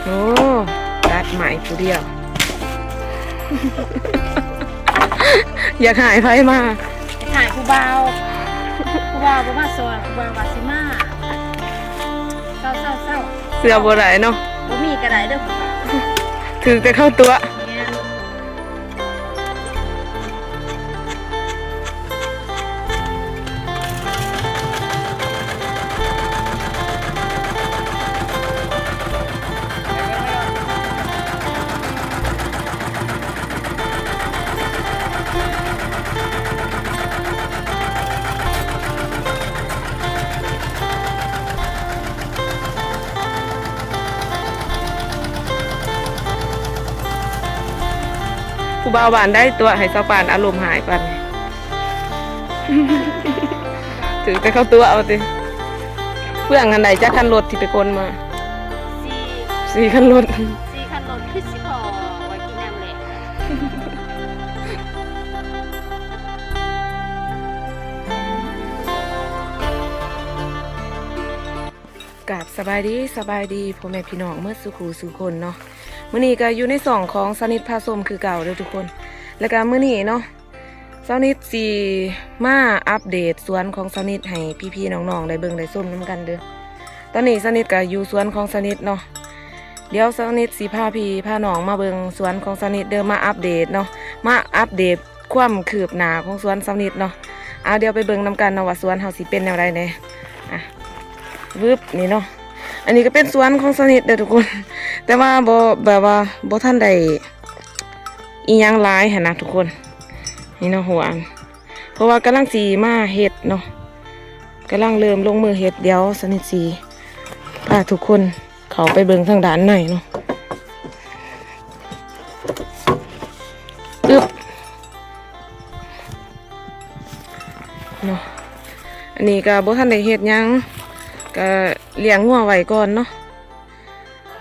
ໂອ້ ຕັດໄມ້ຜູ້ດຽວ ຢາກໃຫ້ໃຜມາ? ຢາກໃຫ້ຜູ້ບ່າວ ຜູ້ບ່າວບໍ່ມາຊ່ອຍ ຜູ້ບ່າວວ່າຊິມາ. ເຊົາໆໆ ເຊື່ອບໍ່ໄດ້ເນາະ ບໍ່ມີກໍໄດ້ເດີຜູ້ບ່າວ ຖືກແຕ່ເຂົ້າຕົວະ. ແມ່ນ. ຜູ້ບ່າວບ້ານໃດຕົວະໃຫ້ຊາວປານອາລົມຮ້າຍປານນີ້? ຖືກແຕ່ເຂົ້າຕົວະວ່າຕິ. ເຟື່ອງອັນໃດຈັກຄັນລົດທີ່ໄປຂົນມາ? ສີ່ ສີ່ຄັນລົດ ສີ່ຄັນລົດ ຄືຊິພໍໄວ້ກິນຍາມແລງ. ກາບສະບາຍດີ ສະບາຍດີພໍ່ແມ່ພີ່ນ້ອງໝົດສູ່ຄູ່ສູ່ຄົນເນາະ. ມື້ນີ້ກໍຢູ່ໃນຊ່ອງຂອງສະນິດພາຊົມຄືເກົ່າເດີທຸກຄົນ. ແລ້ວກໍມື້ນີ້ເນາະ ສະນິດຊິມາອັບເດດສວນຂອງສະນິດໃຫ້ພີ່ໆນ້ອງໆໄດ້ເບິ່ງໄດ້ຊົມນຳກັນເດີ. ຕອນນີ້ສະນິດກໍຢູ່ສວນຂອງສະນິດເນາະ. ດຽວສະນິດຊິພາພີ່ພານ້ອງມາເບິ່ງສວນຂອງສະນິດເດີ ມາອັບເດດເນາະ ມາອັບເດດ ຄວາມຄືບໜ້າຂອງສວນສາວນິດເນາະ. ເອົາ ດຽວໄປເບິ່ງນຳກັນເນາະວ່າສວນເຮົາຊິເປັນແນວໃດແດ່. ອ່ະ ວຶບ ນີ້ເນາະ ອັນນີ້ກໍເປັນສວນຂອງສາວນິດເດີທຸກຄົນ ແຕ່ວ່າບໍ່ ແບບວ່າບໍ່ທັນໄດ້ອີ່ຫຍັງຫຼາຍຫັ້ນນະທຸກຄົນ. ນີ້ເນາະ ຫົວ ເພາະວ່າກຳລັງຊິມາເຮັດເນາະ ກຳລັງເລີ່ມລົງມືເຮັດ. ດຽວສາວນິດຊິພາທຸກຄົນ ເຂົ້າໄປເບິ່ງທາງດ້ານໃນເນາະ. ອຶບ ເນາະ ອັນນີ້ກໍບໍ່ທັນໄດ້ເຮັດຫຍັງ ກໍລ້ຽງງົວໄວ້ກ່ອນເນາະ.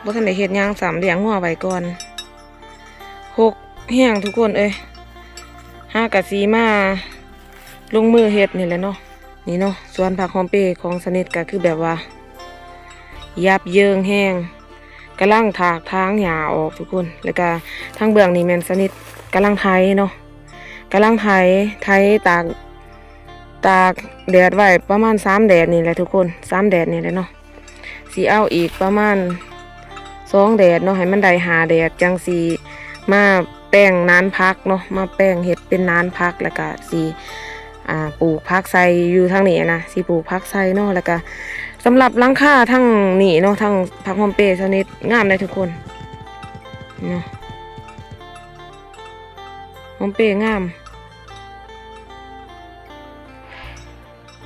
ບໍ່ທັນໄດ້ເຮັດຫຍັງຊ້ຳ ລ້ຽງງົວໄວ້ກ່ອນ. ຮົກແຮງທຸກຄົນເອີຍ. ຫາກະຊິມາ ລົງມືເຮັດນີ້ແຫຼະເນາະ. ນີ້ເນາະ ສວນຜັກຫອມເປຂອງສາວນິດກໍຄືແບບວ່າ ຫຍັບເຍີງແຮງ ກຳລັງຖາກຖາງຫຍ້າອອກທຸກຄົນ. ແລ້ວກໍທາງເບື້ອງນີ້ແມ່ນສາວນິດກຳລັງໄຖເນາະ ກຳລັງໄຖ ໄຖຕາກ ຕາກແດດໄວ້ປະມານສາມແດດນີ້ແຫຼະທຸກຄົນ ສາມແດດນີ້ແຫຼະເນາະ. ຊິເອົາອີກປະມານສອງແດດເນາະ ໃຫ້ມັນໄດ້ຫ້າແດດ ຈັ່ງຊິມາແປງນານຜັກເນາະ ມາແປງເຮັດເປັນນານຜັກ ແລ້ວກະຊິ ອ່າ ປູກຜັກໃສ່ຢູ່ທາງນີ້ນະ ຊິປູກຜັກໃສ່ເນາະ. ແລ້ວກະສຳລັບຫຼັງຄາທາງນີ້ເນາະ ທາງຜັກຫອມເປຊາວນິດ ງາມເດ້ທຸກຄົນເນາະ ຫອມເປງາມ.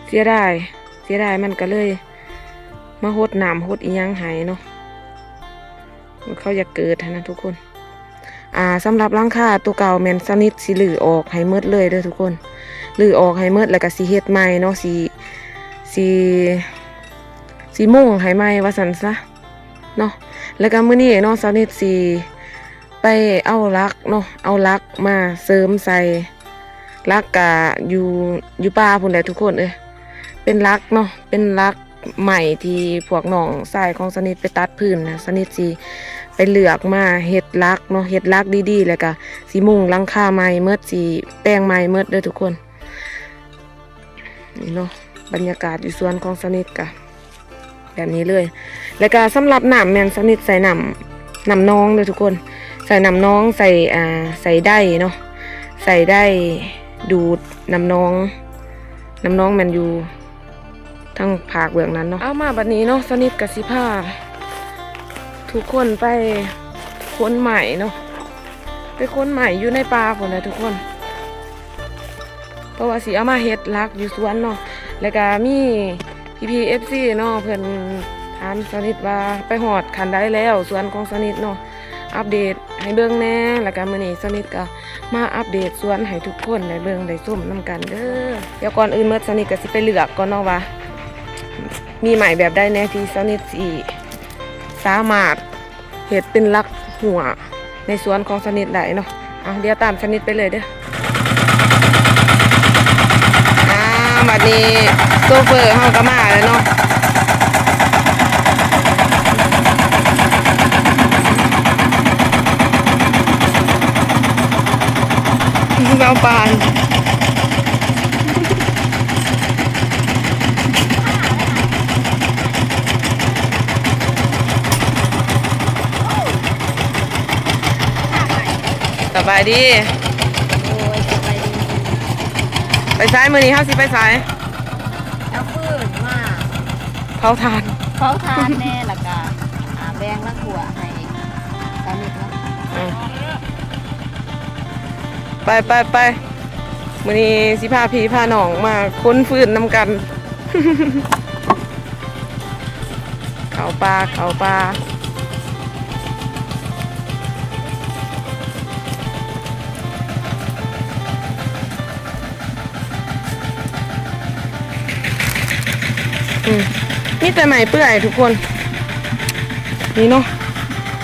ເສຍດາຍ ເສຍດາຍ ມັນກໍເລີຍມາຫົດນ້ຳຫົດອີ່ຫຍັງໃຫ້ເນາະ ເຂົາຢາກເກີດຫັ້ນນະທຸກຄົນ. ອ່າ ສຳລັບຫຼັງຄາຕົວເກົ່າແມ່ນສາວນິດຊິຮື້ອອກໃຫ້ໝົດເລີຍເດີທຸກຄົນ ຮື້ອອກໃຫ້ໝົດ ແລ້ວກໍຊິເຮັດໃໝ່ເນາະ ຊິ ຊິ ຊິມຸງໃຫ້ໃໝ່ວ່າຊັ້ນຊະເນາະ. ແລ້ວກໍມື້ນີ້ເນາະ ສາວນິດຊິ ໄປເອົາຫຼັກເນາະ ເອົາຫຼັກມາເສີມໃສ່. ຫຼັກກະຢູ່ ຢູ່ປ່າພຸ້ນແຫຼະທຸກຄົນເອີຍ ເປັນຫຼັກເນາະ ເປັນຫຼັກໄມ້ທີ່ພວກນ້ອງຊາຍຂອງສາວນິດໄປຕັດພື້ນນະ. ສາວນິດຊິໄປເລືອກມາເຮັດຫຼັກເນາະ ເຮັດຫຼັກດີໆ ແລ້ວກະຊິມຸງຫຼັງຄາໃໝ່ໝົດ ຊິແປງໃໝ່ໝົດເດີທຸກຄົນ. ນີ້ເນາະ ບັນຍາກາດຢູ່ສວນຂອງສາວນິດກະ ແບບນີ້ເລີຍ. ແລ້ວກະສຳລັບນ້ຳແມ່ນສາວນິດໃສ່ນ້ຳ ນ້ຳໜອງເດີທຸກຄົນ ໃສ່ນ້ຳໜອງ ໃສ່ ອ່າ ໃສ່ໄດເນາະ ໃສ່ໄດດູດນ້ຳໜອງ ນ້ຳໜອງແມ່ນຢູ່ທາງພາກເບື້ອງນັ້ນເນາະ. ເອົາ ມາບັດນີ້ເນາະ ສາວນິດກະຊິພາທຸກຄົນໄປຂົນໄມ້ເນາະ ໄປຂົນໄມ້ຢູ່ໃນປ່າພຸ້ນແຫຼະທຸກຄົນ. ເພາະວ່າຊິເອົາມາເຮັດຫຼັກຢູ່ສວນເນາະ. ແລ້ວກະມີພີ່ໆ ເອັຟຊີ ເນາະ ເພິ່ນຖາມສາວນິດວ່າໄປຮອດຂັ້ນໃດແລ້ວ ສວນຂອງສາວນິດເນາະ ອັບເດດໃຫ້ເບິ່ງແດ່. ແລ້ວກະມື້ນີ້ສາວນິດກະມາອັບເດດສວນໃຫ້ທຸກຄົນໄດ້ເບິ່ງໄດ້ຊົມນຳກັນເດີ. ດຽວກ່ອນອື່ນໝົດ ສາວນິດກະຊິໄປເລືອກກ່ອນເນາະວ່າມີໄມ້ແບບໃດແດ່ທີ່ສາວນິດຊິສາມາດ ເຮັດເປັນຫຼັກຮົ້ວໃນສວນຂອງສາວນິດໄດ້ເນາະ. ເອົາ ດຽວຕາມສາວນິດໄປເລີຍເດີ. ອ່າ ບັດນີ້ໂຊເຟີເຮົາກໍມາແລ້ວເນາະ. ເອົາປານ ສະບາຍດີ. ໂອ້ຍ ສະບາຍດີ. ໄປໃສ? ມື້ນີ້ເຮົາຊິໄປໃສ? ເອົາຟືນມາເຜົາຖ່ານ ເຜົາຖ່ານແດ່ ແລ້ວກະ ອ່າ ແບ່ງລາງຄົວໃຫ້ຊາວນິດເນາະ. ອືມ ໄປໆໆ ມື້ນີ້ຊິພາພີ່ພານ້ອງມາຂົນຟືນນຳກັນ. ເຂົ້າປ່າ ເຂົ້າປ່າ. ອືມ ມີແຕ່ໄມ້ເປື່ອຍທຸກຄົນ ນີ້ເນາະ.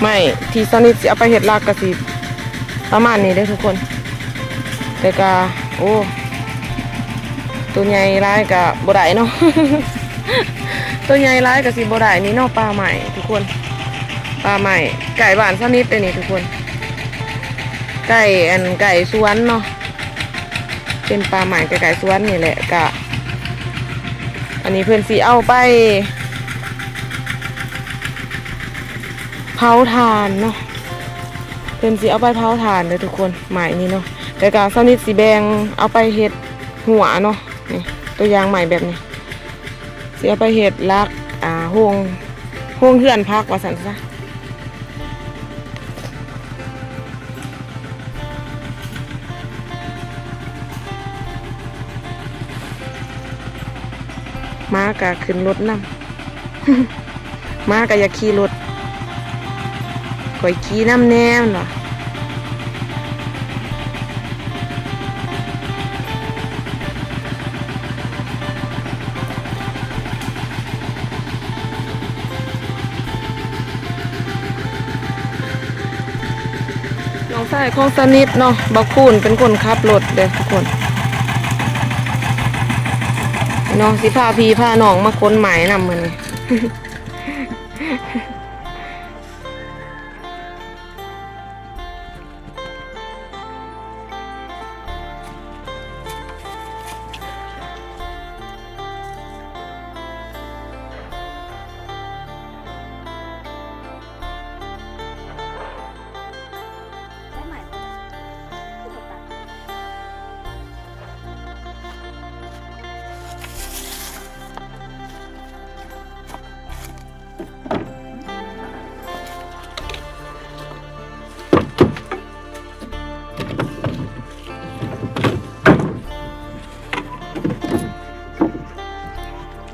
ໄມ້ທີ່ຊາວນິດຊິເອົາໄປເຮັດຫຼັກກະຊິປະມານນີ້ເດີ້ທຸກຄົນ. ແຕ່ກະ ໂອ້ ໂຕໃຫຍ່ຫຼາຍກະບໍ່ໄດ້ເນາະ ໂຕໃຫຍ່ຫຼາຍກະຊິບໍ່ໄດ້. ນີ້ເນາະ ປ່າໄມ້ທຸກຄົນ ປ່າໄມ້ໃກ້ບ້ານຊາວນິດເດ້ນີ້ທຸກຄົນ ໃກ້ ອັນ ໃກ້ສວນເນາະ. ເປັນປ່າໄມ້ໃກ້ໆສວນນີ້ແຫຼະ. ກະ ອັນນີ້ເພິ່ນຊິເອົາໄປເຜົາຖ່ານເນາະ ເພິ່ນຊິເອົາໄປເຜົາຖ່ານເດີ້ທຸກຄົນ ໄມ້ນີ້ເນາະ. ແລ້ວກະຊາວນິດຊິແບ່ງເອົາໄປເຮັດຮົ້ວເນາະ ນີ້ ຕົວຢ່າງໄມ້ແບບນີ້ ຊິເອົາໄປເຮັດຫຼັກ ອ່າ ໂຮງ ໂຮງເຮືອນຜັກວ່າຊັ້ນຊະ. ໝາກະຂຶ້ນລົດນຳ ໝາກະຢາກຂີ່ລົດ ຂ້ອຍຂີ່ນຳແດ່ ມັນວ່າ. ນ້ອງຊາຍຂອງສະໜິດເນາະ ບັກຄູນເປັນຄົນຂັບລົດເດ້ທຸກຄົນເນາະ ຊິພາພີ່ພານ້ອງມາຂົນໄມ້ນຳມື້ນີ້.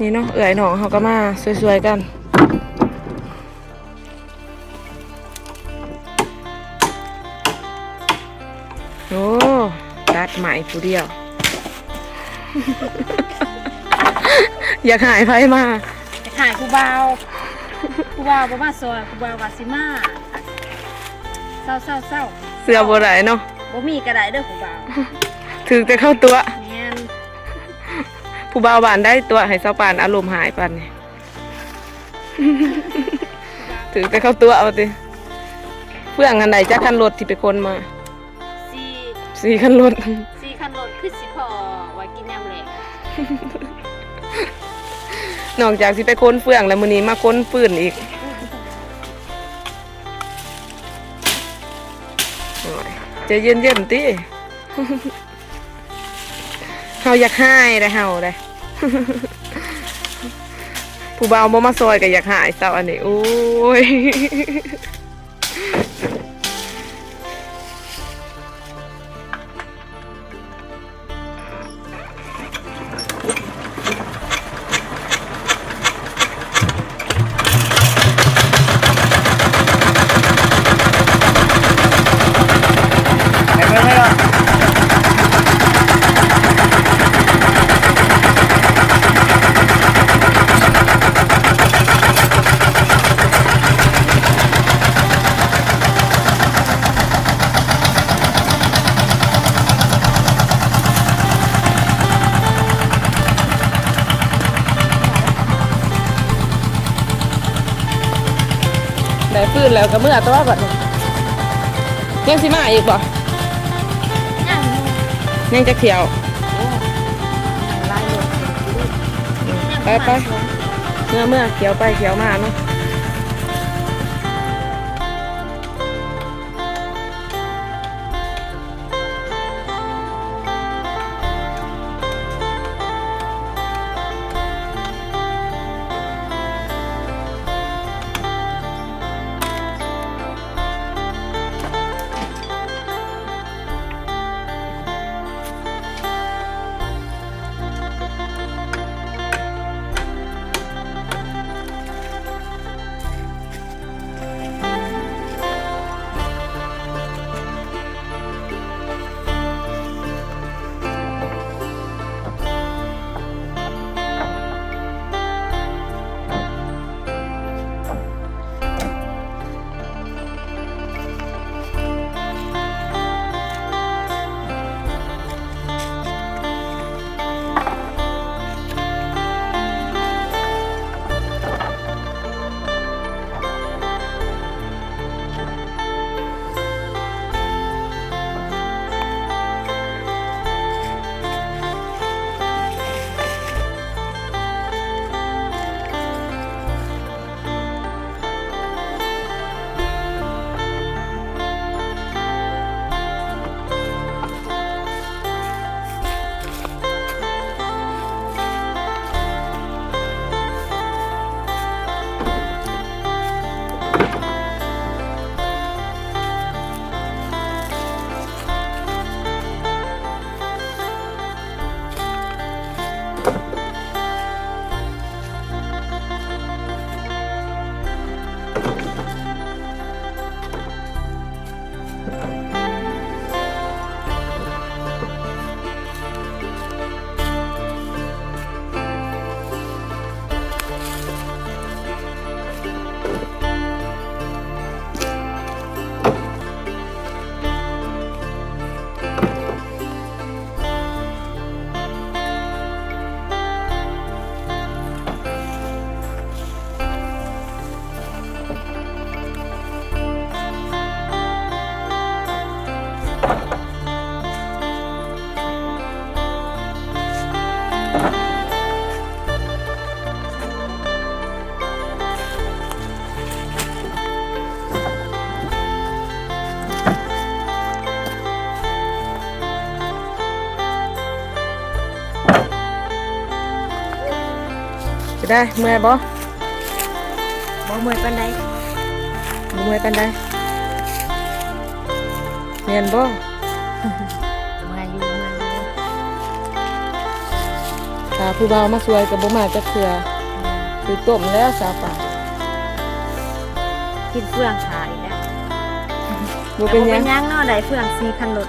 ນີ້ເນາະ ເອື້ອຍນ້ອງເຮົາກໍມາຊ່ວຍໆກັນ. ໂອ້ ຕັດໄມ້ຜູ້ດຽວ ຢາກຫາຍໃຜມາ? ຢາກຫາຍຜູ້ບ່າວ ຜູ້ບ່າວບໍ່ມາຊ່ອຍ ຜູ້ບ່າວວ່າຊິມາ. ເຊົາໆໆ ເຊື່ອບໍ່ໄດ້ເນາະ ບໍ່ມີກໍໄດ້ເດີ້ຜູ້ບ່າວ ຖືກແຕ່ເຂົາຕົວະ. ແມ່ນ ຜູ້ບ່າວບ້ານໃດຕົວະໃຫ້ຊາວປານອາລົມຮ້າຍປານນີ້? ຖືກແຕ່ເຂົາຕົວະວ່າຕິ. ເຟືອງຫັ້ນໄດ້ຈັກຄັນລົດທີ່ໄປຂົນມາ? ສີ່ ສີ່ຄັນລົດ ສີ່ຄັນລົດ ຄືຊິພໍໄວ້ກິນຍາມແລງ. ນອກຈາກຊິໄປຂົນເຟືອງແລ້ວ ມື້ນີ້ມາຂົນຟືນອີກ. ໂອ້ຍ ໃຈເຢັນໆຕິ. ເຮົາຢາກຮ້າຍໄດ໋ ເຮົາໄດ໋ ຜູ້ບ່າວບໍ່ມາຊ່ອຍກໍຢາກຮ້າຍເຈົ້າອັນນີ້ ໂອ້ຍ. ໄດ້ຟືນແລ້ວກໍເມືອຕໍ່ບັດນີ້. ຍັງຊິມາອີກບໍ່? ຍັງຢູ່ ຍັງຈັກຖ້ຽວ? ໂອ້ ຫຼາຍຢູ່ ໄປໆ ເມືອໆ ທ່ຽວໄປທ່ຽວມາເນາະ. ເປັນໃດ ເມື່ອຍບໍ່? ບໍ່ເມື່ອຍປານໃດ. ບໍ່ເມື່ອຍປານໃດ ແມ່ນບໍ່? ເມື່ອຍຢູ່ ເມື່ອຍຢູ່. ຖ້າຜູ້ບ່າວມາຊ່ວຍກໍບໍ່ມາຈັກເທື່ອ. ອືມ ຖືກຕົ້ມແລ້ວສາວປາ. ກິນເຟືອງຖ້າອີກແລ້ວ. ບໍ່ເປັນຫຍັງ ບໍ່ເປັນຫຍັງເນາະ ໄດ້ເຟືອງສີ່ຄັນລົດ.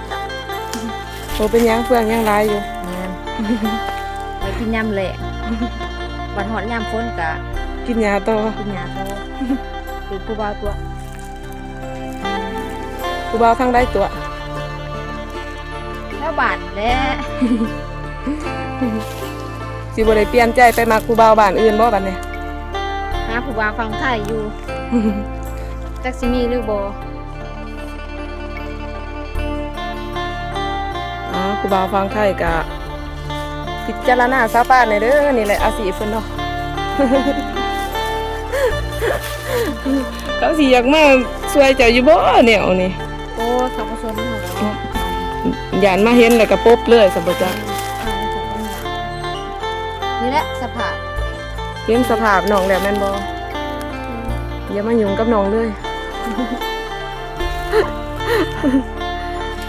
ບໍ່ເປັນຫຍັງ ເຟືອງຍັງຫຼາຍຢູ່. ແມ່ນ ໄວ້ກິນຍາມແລ້ງ ບັດຮອດຍາມຝົນກະກິນຫຍ້າຕໍ່ ກິນຫຍ້າຕໍ່. ຄືຜູ້ບ່າວຕົວະ ຜູ້ບ່າວທາງໃດຕົວະ? ແຖວບ້ານແຫຼະ. ຊິບໍ່ໄດ້ປ່ຽນໃຈໄປມັກຜູ້ບ່າວບ້ານອື່ນບໍ່ບັດນີ້? ຫາຜູ້ບ່າວຝັ່ງໄທຢູ່ ຈັກຊິມີຫຼືບໍ່. ອາ ຜູ້ບ່າວຝັ່ງໄທກະພິຈາລະນາສາວປານແດ່ເດີ. ນີ້ແຫຼະອາຊີບເພິ່ນເນາະ. ເຂົາຊິຢາກມາຊ່ວຍເຈົ້າຢູ່ບໍ່ແນວນີ້? ໂອ້ ເຂົາບໍ່ສົນເຮົາດອກ. ຢ້ານມາເຫັນແລ້ວກະປົບເລີຍຊັ້ນບໍ່ຈັກ. ນີ້ແຫຼະສະພາບ ເຫັນສະພາບນ້ອງແລ້ວແມ່ນບໍ່? ອືມ ຢ່າມາຫຍຸ້ງກັບນ້ອງເລີຍ.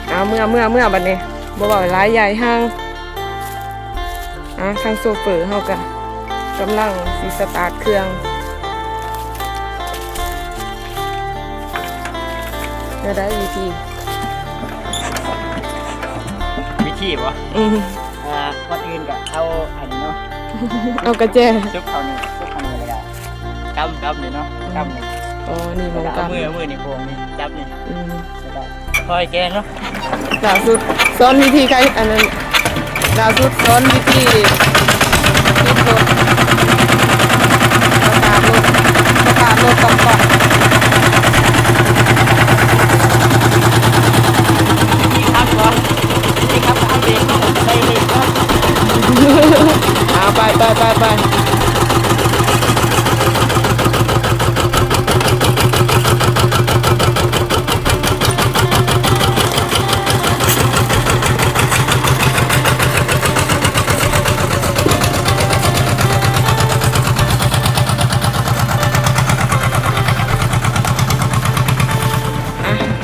ເອົາ ເມືອ ເມືອ ເມືອ ບັດນີ້ ບໍ່ເວົ້າຫຼາຍ ຢາຍຫ່າງ. ອ່າ ທາງໂຊເຟີເຮົາກະກຳລັງຊິສະຕາດເຄື່ອງ. ແນວໃດວິທີ? ວິທີບໍ່? ອືມ ອ່າ ກ່ອນອື່ນກໍເອົາອັນນີ້ເນາະ ເອົາກະແຈ ຊຸບເຂົ້ານີ້ ຊຸບເຂົ້ານີ້ ແລ້ວກໍກຳ ກຳນີ້ເນາະ ອືມ ກຳນີ້. ອໍ ນີ້ໝ່ອງກຳ ແລ້ວກໍເອົາມື ເອົາມືນີ້ໂປ່ງນີ້ ຈັບນີ້ ອືມ ແລ້ວກໍຄ່ອຍແກງເນາະ. ລ່າສຸດສອນວິທີໄຂ ອັນນັ້ນ ລ່າສຸດສອນວິທີປິດລົດ ສະຕາດລົດ ສະຕາດລົດຕ້ອງ ຕ້ອງ ຄັບບໍ່? ທີ່ຄັບກໍເອົາເບຣກ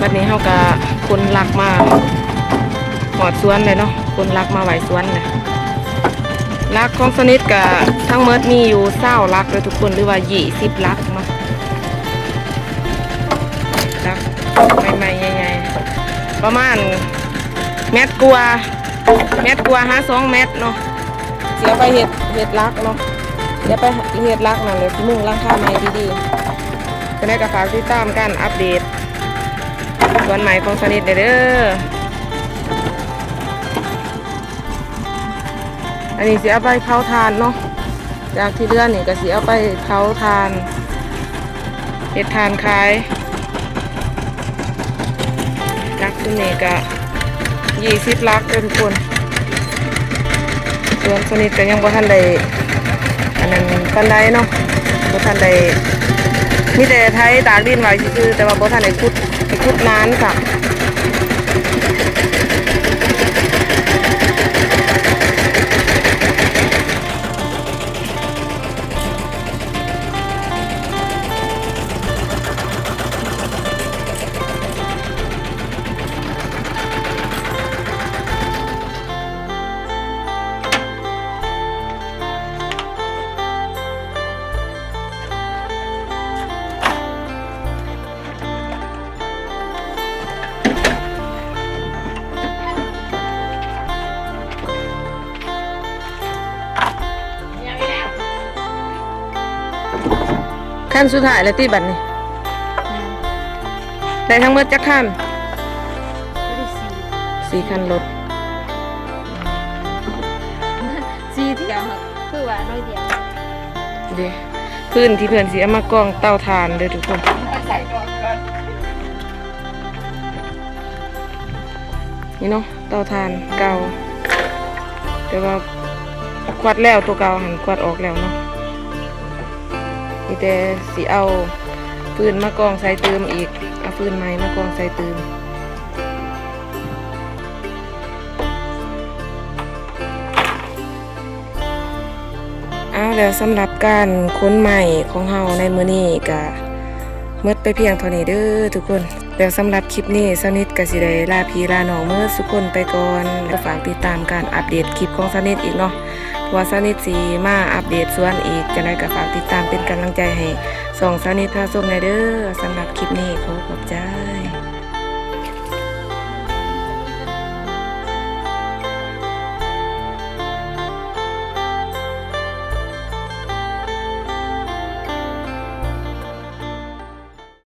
ອັນນີ້ເຮົາກະຂົນຫຼັກມາຮອດສວນແລ້ວເນາະ, ຂົນຫຼັກມາໄວ້ສວນແລ້ວ. ຫຼັກຂອງສະນິດກະທັງໝົດມີຢູ່ຊາວຫຼັກເດີທຸກຄົນ ຫຼືວ່າຊາວຫຼັກເນາະ. ຫຼັກໃໝ່ໆ ໃຫຍ່ໆ ປະມານແມັດກວ່າ ແມັດກວ່າຫາສອງແມັດເນາະ. ຊິເອົາໄປເຮັດ ເຮັດຫຼັກເນາະ, ຊິເອົາໄປເຮັດຫຼັກນັ້ນແຫຼະ ຊິມຸງຫຼັງຄາໃໝ່ດີໆ. ຈັ່ງໃດກໍຝາກຕິດຕາມການອັບເດດສວນໃໝ່ຂອງສະນິດແດ່ເດີ. ອັນນີ້ຊິເອົາໄປເຜົາຖ່ານເນາະ, ຈາກທີ່ເຫຼືອນີ້ກໍຊິເອົາໄປເຜົາຖ່ານ ເຮັດຖ່ານຂາຍ. ຫຼັກຊຸມນີ້ກະຊາວຫຼັກເດີທຸກຄົນ. ສວນສະນິດກະຍັງບໍ່ທັນໄດ້ອັນນັ້ນປານໃດເນາະ, ບໍ່ທັນໄດ້ ມີແຕ່ໄຖຕາກດິນໄວ້ຊື່ໆ ແຕ່ວ່າບໍ່ທັນໄດ້ຂຸດ ໄດ້ຂຸດນານຊ້ຳ. ຄັນສຸດທ້າຍແລ້ວຕິບັດນີ້? ແມ່ນ. ໄດ້ທັງໝົດຈັກຄັນ? ໄດ້ສີ່ ສີ່ຄັນລົດ. ສີ່ເທື່ອ ຄືວ່າໜ້ອຍດຽວ. ເດ້ ພື້ນທີ່ເພິ່ນຊິເອົາມາກອງເຕົາຖ່ານເດີທຸກຄົນ. ນີ້ເນາະ ເຕົາຖ່ານເກົ່າ ແຕ່ວ່າຄວັດແລ້ວ ຕົວເກົ່າຫັ້ນຄວັດອອກແລ້ວເນາະ. ມີແຕ່ຊິເອົາຟືນມາກອງໃສ່ຕື່ມອີກ, ເອົາຟືນໃໝ່ມາກອງໃສ່ຕື່ມ. ເອົາ ແລ້ວສຳລັບການຂົນໄມ້ຂອງເຮົາໃນມື້ນີ້ກະໝົດໄປພຽງເທົ່ານີ້ເດີທຸກຄົນ. ແລ້ວສຳລັບຄລິບນີ້ ສາວນິດກະຊິໄດ້ລາພີ່ລານ້ອງໝົດສູ່ຄົນໄປກ່ອນ, ແລ້ວກໍຝາກຕິດຕາມການອັບເດດຄລິບຂອງສາວນິດອີກເນາະ ເພາະວ່າສາວນິດຊິມາອັບເດດສວນອີກ. ຈັ່ງໃດກໍຝາກຕິດຕາມເປັນກຳລັງໃຈໃຫ້ຊ່ອງສາວນິດພາຊົມແດ່ເດີ. ສຳລັບຄລິບນີ້ຂໍຂອບໃຈ.